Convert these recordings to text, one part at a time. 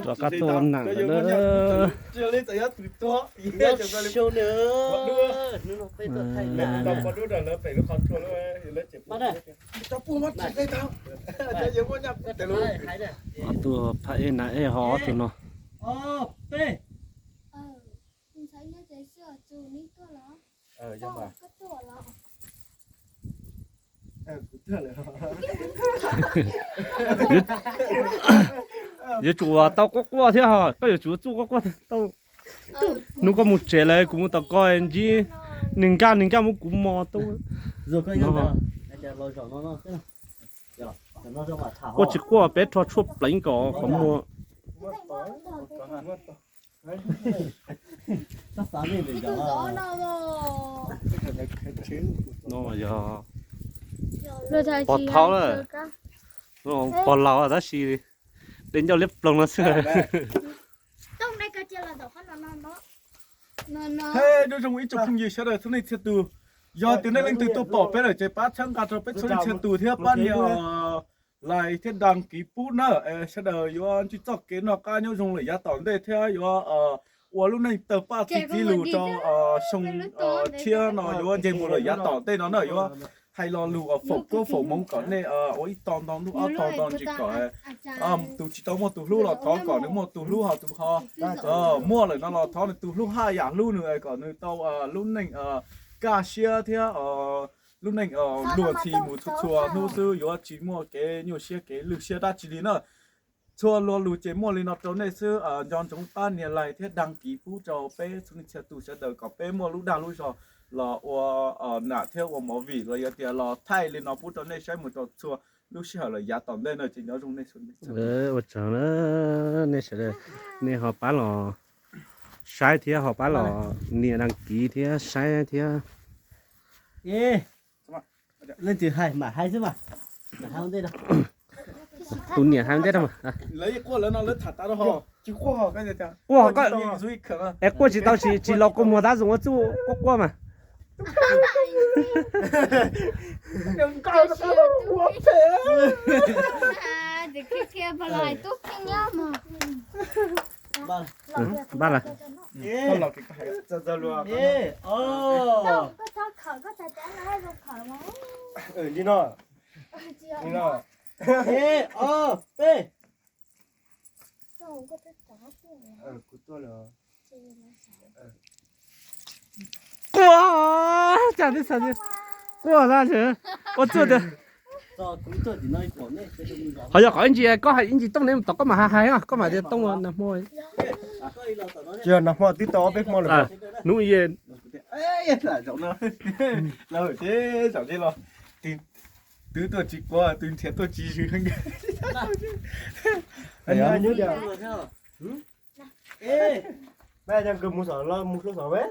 Rov qab tuaj nam lawm. Tuaj phab ej na ej ho ob tug no. Yuav tsum tau quaj quaj thiab ho, koj yuav tsum txuj quaj quaj tau. Hnub koj mus tsev lawm kuv mus tom ko ntsib neeg nkaj, neeg nkaj muab kuv mos tau. Quaj tsis quaj peb rho tshuaj pleev kom qhov muag. No yog pov thawb lawm, pog laus tab sis de ncauj liab ploog no xwb. Nyob zoo ib tsoom phooj ywg sawv daws txhua leej txhia tus, yog tias nej leej twg tuaj pom peb lawm ces pab txhawb nqa rau peb txhua leej txhia tus thiab pab nias like thiab đăng ký pub na. Sawv daws yuav ntsib txoj kev noj qab nyob zoo lawm yav tom ntej thiab yuav ua lub neej tawg paj txi txiv lus rau xyoo tshiab no yuav nce mus lawm yav tom ntej no na. Yuav hais lo lus foom koob foom hmoov kom nej ua ib tog ntau hnub ob tog ntau ntsis kom tus tsis tau muaj tus hlub los thov kom nws muaj tus hlub ho tus ho muaj lawm no los thov nws tus hlub haj yam hlub nws kom nws tau lub neej kaj siab thiab lub neej luag ntxhi mus txhua txhua hnub xwb, yuav tsis muaj kev nyuaj siab kev lwj siab dab tsi li na. Txhua lo lus ces muaj li no rau nej xwb, nco ntsoov pab nias like thiab đăng ký pub rau peb txhua leej txhia tus sawv daws kom peb muaj lub dag lub zog los ua nam thiab ua movie los yog tias los thaij li no pub rau nej saib mus rau txhua lub sij hawm lawm yav tom ntej no ces nyob zoo nej sawv daws. Ua tsaug na, nej sawv daws, nej ho pab los saib thiab ho pab los nias đăng ký thiab saib thiab. Leej twg hais mam hais xwb mas. Tus niam hais ntej. Quaj, es quaj tsis tau, tsis los kua muag tab zoo ua txuj quaj quaj mas. Npaj lawm. Li no. Ib, ob, peb. Quaj, cas twb xav tias quaj tag, ua txuj tias. Ho yog qhov ib ntsis koj hais ib ntsis tooj ne, tom koj mam hais hais, koj mam tias tooj nag hmo. Tsis yog nag hmo, twb tau ob peb hmo lawm. Hnub zaum no, twb tuaj tsis kuav, twb nrhiav tuaj tsis zwm. Mus xom los mus hlua xom me.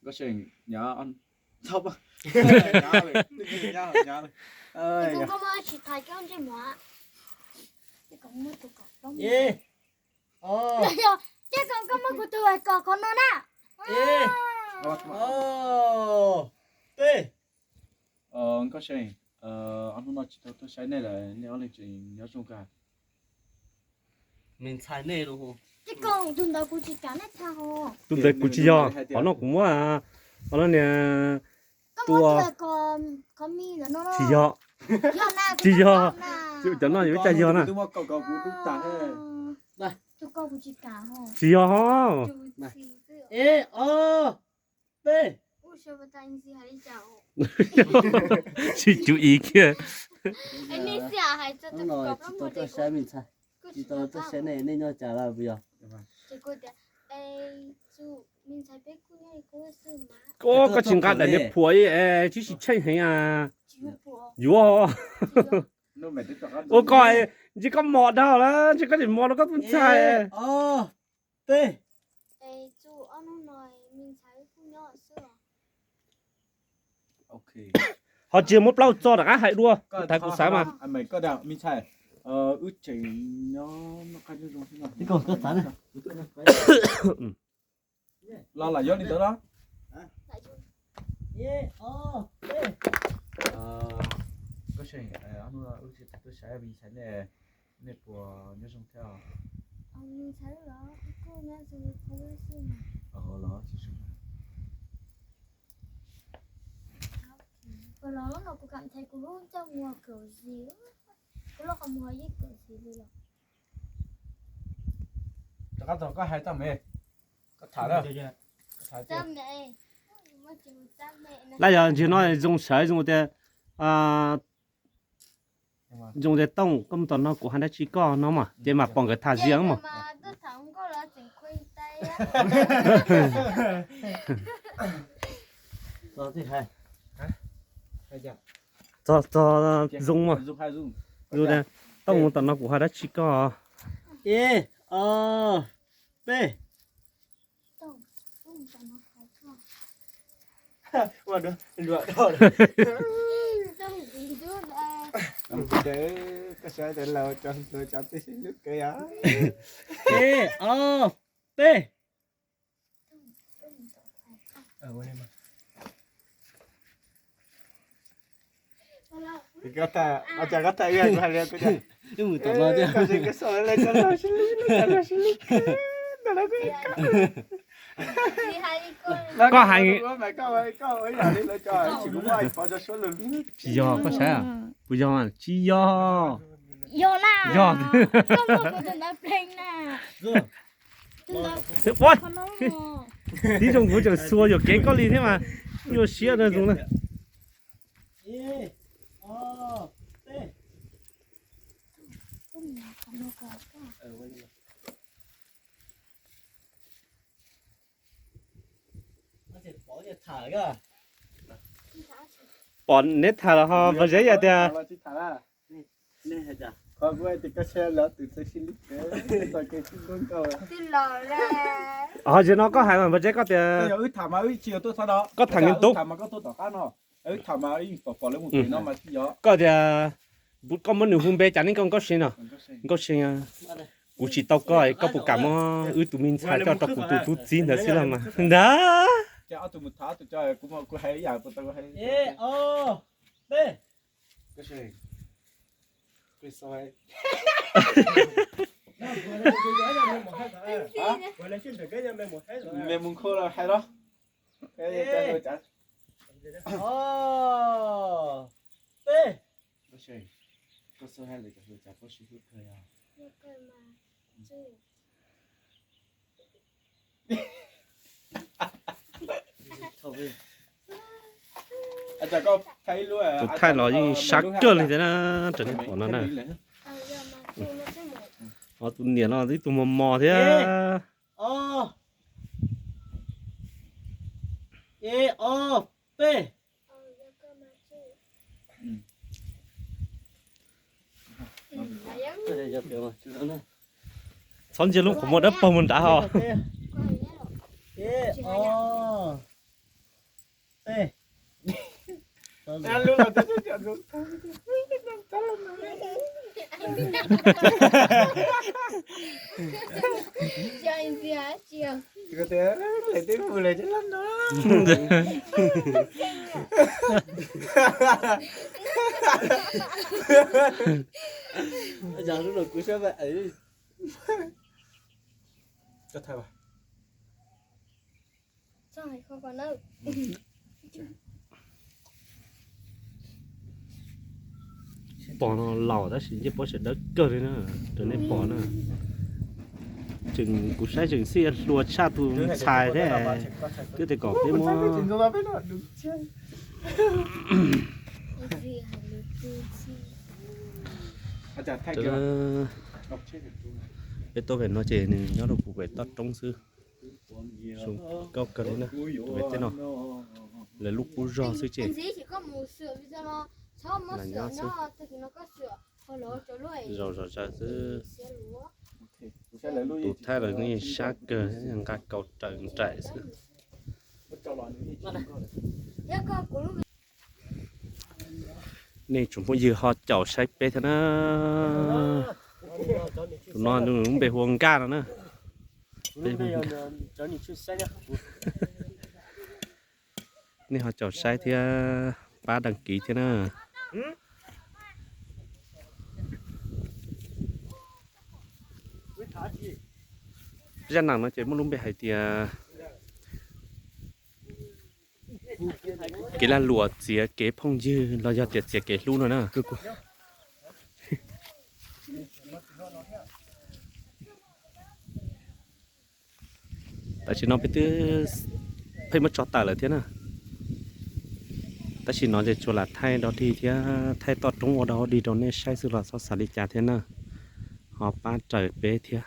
Nkauj Seej, nyab, ces koj muab kuv tus kom qhov no na. Nkauj Seej, ob hnub no tsis tau tuaj saib nej lawm, nej ob leeg tseem nyob zoo kawg. Tus ntawd kuv tsis yog, qhov no kuv muab, qhov no niag tua. Tsis yog, tsis yog, cov no yuav ua cas yog na. Tsis yog ho. Tsis cuv i kiag. Tsis tau tuaj saib nej, nej nyob cas lawm puas yog? Koj tsis nqa daim niag phuam tib si tsheej heev a. Yuav. Ua koj, ntshe koj mos dhau lawm, ntshe koj tseem mos rau koj tus ntxhais. Peb. Ho tsis muab plaub txog rov qab hais dua, kuv xav mas. Los lam yog li ntawd los. Nej puas nyob zoo thiab? Los tsis zoo. Kuv los no kuv kam nthe kuv lub ncauj muag kaum zis, kuv lub qhov muag yeej kaum zis li los. Rov qab tos koj hais txoj me, koj tham na. Laj yog ntsis no zoo sawv zoo tias, zoo tias Tooj koj mus tom no kuv hais dab tsi koj no mas ces mas pom nkawd tham zias mas. Txog, txog zoo mas. Zoo tias Tooj mus tom no kuv hais dab tsi koj. Ib, ob, peb. Ib, ob, peb. Koj hais tsis yog koj saib, puas yog? Tsis yog. Yog na. Yog. Tib zoo kuv tseem xuas yuam kev koj li thiab mas, nyuaj siab zoo na. Pom neb tham los ho npawg Zeb yog tias. Ho tias no koj hais mas npawg Zeb koj tias, koj tham nkauj tub, koj tias koj muab nws hu npe cas ne, koj nkauj se no. Nkauj se, kuv tsis tau koj, koj puas kam muab wb tus me ntxhais coj rau kuv tus tub txib ntawd xwb los mas ntag. Tus thaij los yeej sab kawg li thiab na, raws nej pom no na. Tus niam no ib tug mos mos thiab. Txhob ntsia lub qhov muag dawb paug mus nrad ho. Pog no laus tab sis ncej pob sawv dawb kawg li na, raws nej pom na. Tseem kuv saib tseem xij hluas tshaj tus ntxhais thiab, twb tias kom peb muab. Peb tuaj pem no ces nws nyob rau puag pem toj roob xwb. Zoo nkauj kawg li na, pem tej no lawv lub qub zog xwb ces. Lam nyob xwb. Zaum zom zaws xwb. Tus thaij lawv yeej sab kawg, nqa kaus raws nraim xwb. Nej tsoom phooj ywg ho caum saib peb thiab na. Tus no nws lub npe hu ua Nkaj no na. Nej ho caum saib thiab pab đăng ký thiab na. Zaj nam no ces muaj lub npe hais tias kev lag luam txiav kev phooj ywg los yog tias txiav kev hlub no na. Tam sim no peb twb pheej muab tso tawm lawm thiab na. Tab sis no ces tsuas lam thaij dog dig thiab thaij toj roob ua dog dig rau nej saib xwb los txhob xav li cas thiab na. Ho pab raws peb thiab.